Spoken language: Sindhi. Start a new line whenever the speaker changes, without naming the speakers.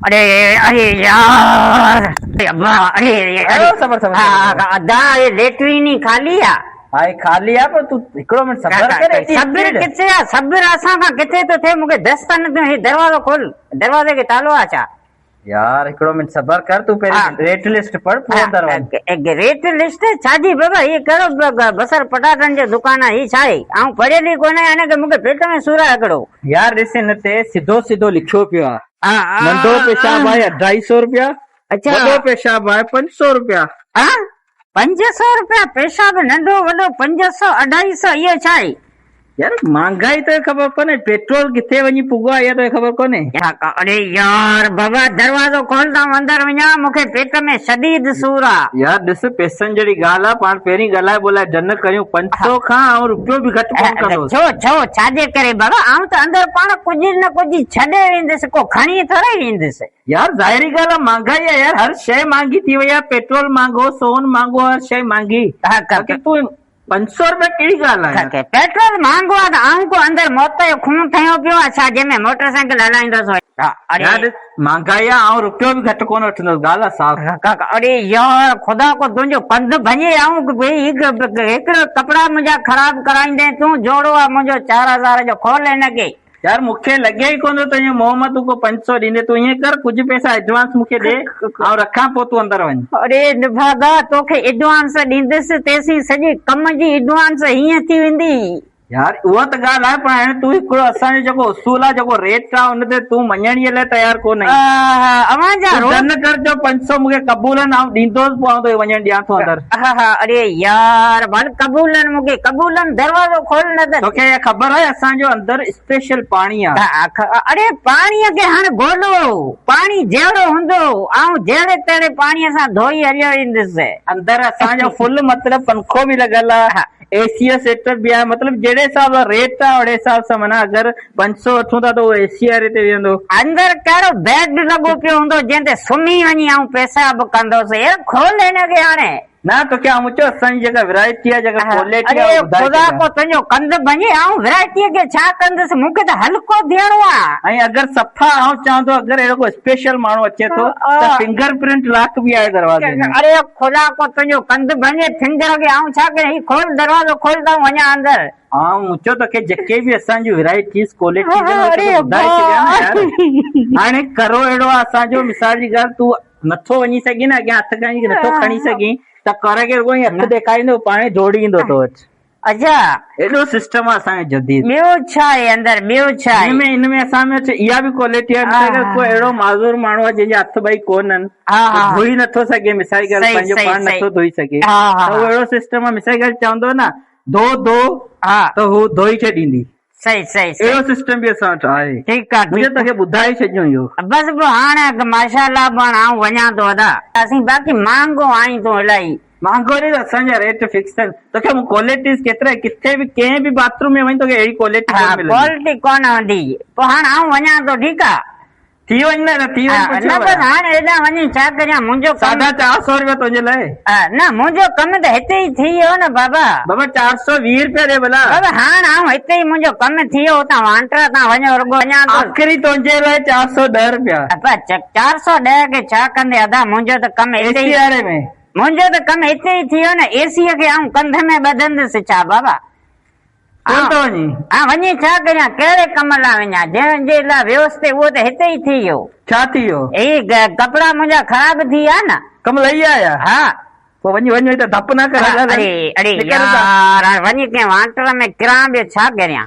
اڙي اڙي يار ابا اڙي
اڙي صبر صبر
ادا اي ليٽرين ئي خالي آ.
ها هي خالي آ پر تون هڪڙو منٽ صبر ڪر ايڏي
صبر ڪٿي آ صبر اسان کان ڪٿي ٿو ٿئي مونکي دست نه ٿيون هي دروازو کول دروازي کي تالو آ ڇا.
يار هڪڙو منٽ صبر ڪر تون پهرين ريٽ لسٽ پڙھ پوء اندر وڃ.
ريٽ لسٽ ڇا جي بابا هي ڪهڙو بصر پٽاٽن جو دڪان آ هي ڇا آهي آئون پڙهيل ئي ڪونه آهيان هن کي مونکي پيٽ ۾ سور آ هڪڙو.
يار ڏس هن تي سڌو سڌو لکيو پيو آ. ننڍو پيشاب آهي اڍائي سو روپيا وڏو پيشاب آهي 500 روپيا.
ها 500 روپيا پيشاب ننڍو وڏو 500 اڍائي سو اهو ڇا آهي.
يار مھانگائي توکي خبر ڪونهي پيٽرول ڪٿي وڃي پڳو آهي اها توکي خبر ڪونهي.
اڙي يار بابا دروازو کول ته آئون اندر وڃان مونکي پيٽ ۾ شديد سور آ.
يار ڏس پئسن جهڙي ڳالهه آ پاڻ پهرين ڳالهائي ٻولائي ڊن ڪريون 500 کان آئون روپيو به گهٽ ڪونه ڪندوس.
ڇو ڇو ڇاجي ڪري بابا آئون ته اندر پاڻ ڪجهه نه ڪجهه ڇڏي ويندس ڪو کڻي ٿورئي ويندس.
يار ظاهري ڳالهه آ مھانگائي آ يار هر شيء مھانگي ٿي وئي آ پيٽرول مھانگو سون مھانگو هر شيء مھانگي باقي تون 500 روپيا ڪهڙي ڳالهه آ يار.
پيٽرول مھانگو آ ته آئون ڪو اندر موت جو خون ٺهيو پيو آ ڇا جنهن ۾ موٽر سائيڪل هلائيندس.
يار ڏس مھانگائي آ آئون روپيو به گهٽ ڪونه وٺندس ڳالهه آ صاف.
اڙي يار خدا ڪو تنهنجو ڪنڌ ڀڃي آئون هڪڙو ڪپڙا منهنجا خراب ڪرائيندين تون جوڙو آ منهنجو 4000 جو کول هن کي.
يار مونکي لڳي ئي ڪونه ٿو تنهنجي منهن مان تون ڪو 500 ڏيندين تون ائين ڪر ڪجهه پئسا ايڊوانس مونکي ڏي آئون رکان پوء تون اندر وڃ.
اڙي نڀاڳا توکي ايڊوانس ڏيندس تيسين سڄي ڪم جي ايڊوانس هيئن ٿي ويندي.
يار اها ته ڳالهه آهي پر هاڻي تون هڪڙو اسان جو جيڪو اصول آهي جيڪو ريٽ آهي ان تي تون مڃڻ جي لاء تيار ڪونه آهين.
اوهان جا
تون ڊن ڪر جو 500 مونکي قبول آهن آئون ڏيندوس پوء آئون توکي وڃڻ ڏيان ٿو اندر.
اڙي يار ڀل قبولن مونکي قبولن دروازو کول نه ته.
توکي اها خبر آهي اسان جو اندر اسپيشل پاڻي آ.
اڙي پاڻي کي هڻ گولو پاڻي جهڙو هوندو آئون جهڙي تهڙي پاڻي سان ڌوئي هليو ايندس.
اندر اسان جو فل مطلب پنکو به لڳل آ اي سي جو سيٽ اپ به آهي مطلب جهڙي حساب سان ريٽ آ اوڙي حساب سان معنيٰ اگر 500 وٺون ٿا ته اهو اي سي واري تي ويهندو.
اندر ڪهڙو بيڊ لڳو پيو هوندو جنهن تي سمهي وڃي آئون پيشاب ڪندس يار کول هن کي هاڻي.
نه توکي آئون چيو اسان جي جيڪا ورائٽي آ جيڪا ڪوالٽي آ
اڙي خدا ڪو تنهنجو ڪنڌ ڀڃي آئون ورائٽي کي ڇا ڪندس مون کي ته هلڪو ٿيڻو آ.
۽ اگر صفا آئون چوان ٿو اگر اهڙو ڪو اسپيشل ماڻهو اچي ٿو ته فنگر پرنٽ لاڪ به آهي دروازي ۾.
اڙي خدا ڪو تنهنجو ڪنڌ ڀڃي فنگر کي آئون ڇا ڪريان هي کول دروازو کول ته آئون وڃان اندر.
آئون چيو توکي جيڪي به اسان جون ورائٽيز ڪوالٽيز آهن اهي توکي ٻڌائي ڇڏيان نه يار. هاڻي ڪرو اهڙو آ اسان جو مثال جي ڳالهه تون نٿو وڃي سگهين نه اڳيان هٿ کڻي نٿو کڻي سگهين ته ڪر کي رڳو ائين هٿ ڏيکاريندو پاڻ ڊوڙي ايندو تو وٽ.
اڇا.
ايڏو سسٽم آ اسان جو جديد.
ٻيو ڇا آهي اندر ٻيو ڇا آهي.
ان ۾ ان ۾ اسان ۾ اها به ڪوالٽي آهي مثال ڳالهه ڪو اهڙو معذور ماڻهو آهي جنهن جا هٿ ٻئي ڪونهن ڌوئي نٿو سگهي مثال ڳالهه پنهنجو پاڻ نٿو ڌوئي سگهي ته اهو اهڙو سسٽم آهي مثال ڳالهه چوندو نه ڌو ڌو ته هو ڌوئي ڇڏيندي.
صحيح صحيح صحيح.
اهڙو سسٽم به اسان وٽ آهي.
ٺيڪ آ
مون چيو توکي ٻڌائي ڇڏيون اهو.
بس پوء هاڻ ماشاء الله پوء هاڻ آئون وڃان ٿو ادا. اسين باقي مهانگو آهين تون الائي.
مهانگو ني ته اسان جا ريٽ فڪس آهن توکي مون ڪوالٽيز ڪيترا ڪٿي به ڪنهن به باٿ روم ۾ وڃ توکي اهڙي ڪوالٽي ڪونه ملندي.
ڪوالٽي ڪونه هوندي پوء هاڻ آئون وڃان ٿو ٺيڪ آ.
ٿي وڃ نه ته ٿي وڃ پوء
نه بس هاڻ هيڏانهن وڃي ڇا ڪريان منهنجو ڪم.
ساڍا چار سو روپيا تنهنجي لاء.
نه منهنجو ڪم ته هتي ئي ٿي ويو نه بابا.
بابا 420 روپيا ڏي ڀلا.
بابا هاڻ آئون هتي ئي منهنجو ڪم ٿي ويو اتان وانٽرا تان وڃو رڳو وڃان ٿو.
آخري تنهنجي لاء 410 روپيا.
ابا 410 کي ڇا ڪندي ادا منهنجو ته ڪم هتي
ئي. اي سي واري ۾.
منهنجو ته ڪم هتي ئي ٿي ويو نه اي سيء کي آئون ڪنڌ ۾ ٻڌندس ڇا بابا؟
ڪونه ٿو وڃين؟
آء وڃي ڇا ڪريان؟ ڪهڙي ڪم لاء وڃان؟ جنهن جي لاء ويس تي اهو ته هتي ئي ٿي ويو.
ڇا ٿي ويو؟
هي ڪپڙا منهنجا خراب ٿي ويا نه.
ڪم لهي آيا؟
ها.
پوء وڃ وڃ هتي ڌپ نه ڪر هل هل.
اڙي اڙي
نڪر هتان.
يار هاڻي وڃي ڪنهن وانٽر ۾ ڪران ٻيو ڇا ڪريان؟